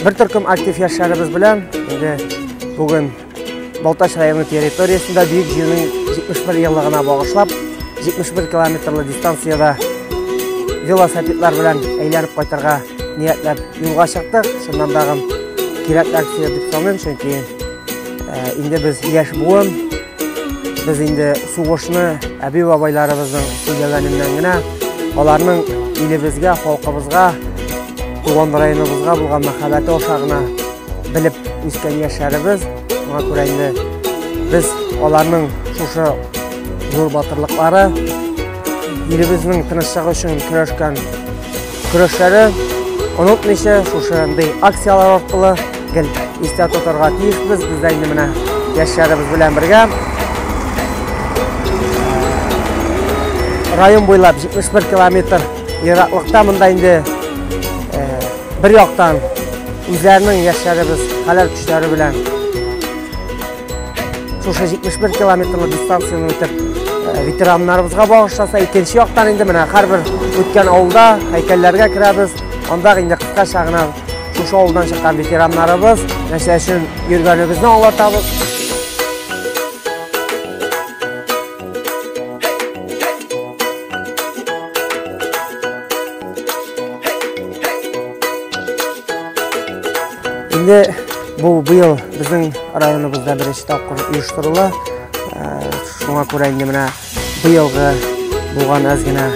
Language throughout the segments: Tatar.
Бер төркем актив яшьләребез белән инде бүген Балтач районы территориясендә Бөек Җиңүнең 71 еллыгына багышлап 71 километрлы дистанциядә велосипедлар белән әйләнеп кайтырга ниятләп юлга чыктык. Чыннан да кирәкле акция дип саныйм, чөнки инде без яшь буын, без инде сугышны әби-бабайларыбызның сөйләгәненнән генә, аларның илебезгә, халкыбызга, туган районыбызга булган мәхәббәте аша гына белеп үскән яшьләребез. Шуңа күрә инде без аларның шушы зур батырлыклары, илебезнең тынычлыгы өчен көрәшкән көрәшләре онытмыйча шушындый акцияләр аркылы гел истә тотарга тиешбез. Без дә инде менә яшьләребез белән бергә район буйлап 71 километр ераклыкта монда инде бер яктан үзләренең яшьләребез хәләл көчләре белән шушы 71 километрлы дистанцияне үтеп ветераннарыбызга багышласа, икенче яктан инде менә һәрбер үткән авылда һәйкәлләргә керәбез. Анда инде кыскача гына шушы авылдан чыккан ветераннарыбыз нәрсә өчен йөргәнебезне аңлатабыз. Инде бу быел безнең районыбызда беренче тапкыр оештырыла. Шуңа күрә инде менә быелгы булган әз генә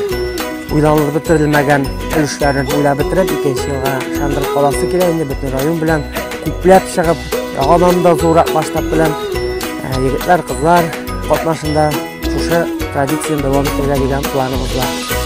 уйланылып бетерелмәгән өлешләрен уйлап бетереп, икенче елга ышандырып каласы килә инде бөтен район белән күпләп чыгып, яңадан да зуррак масштаб белән егетләр, кызлар катнашында шушы традицияне дәвам итәргә дигән планыбыз бар.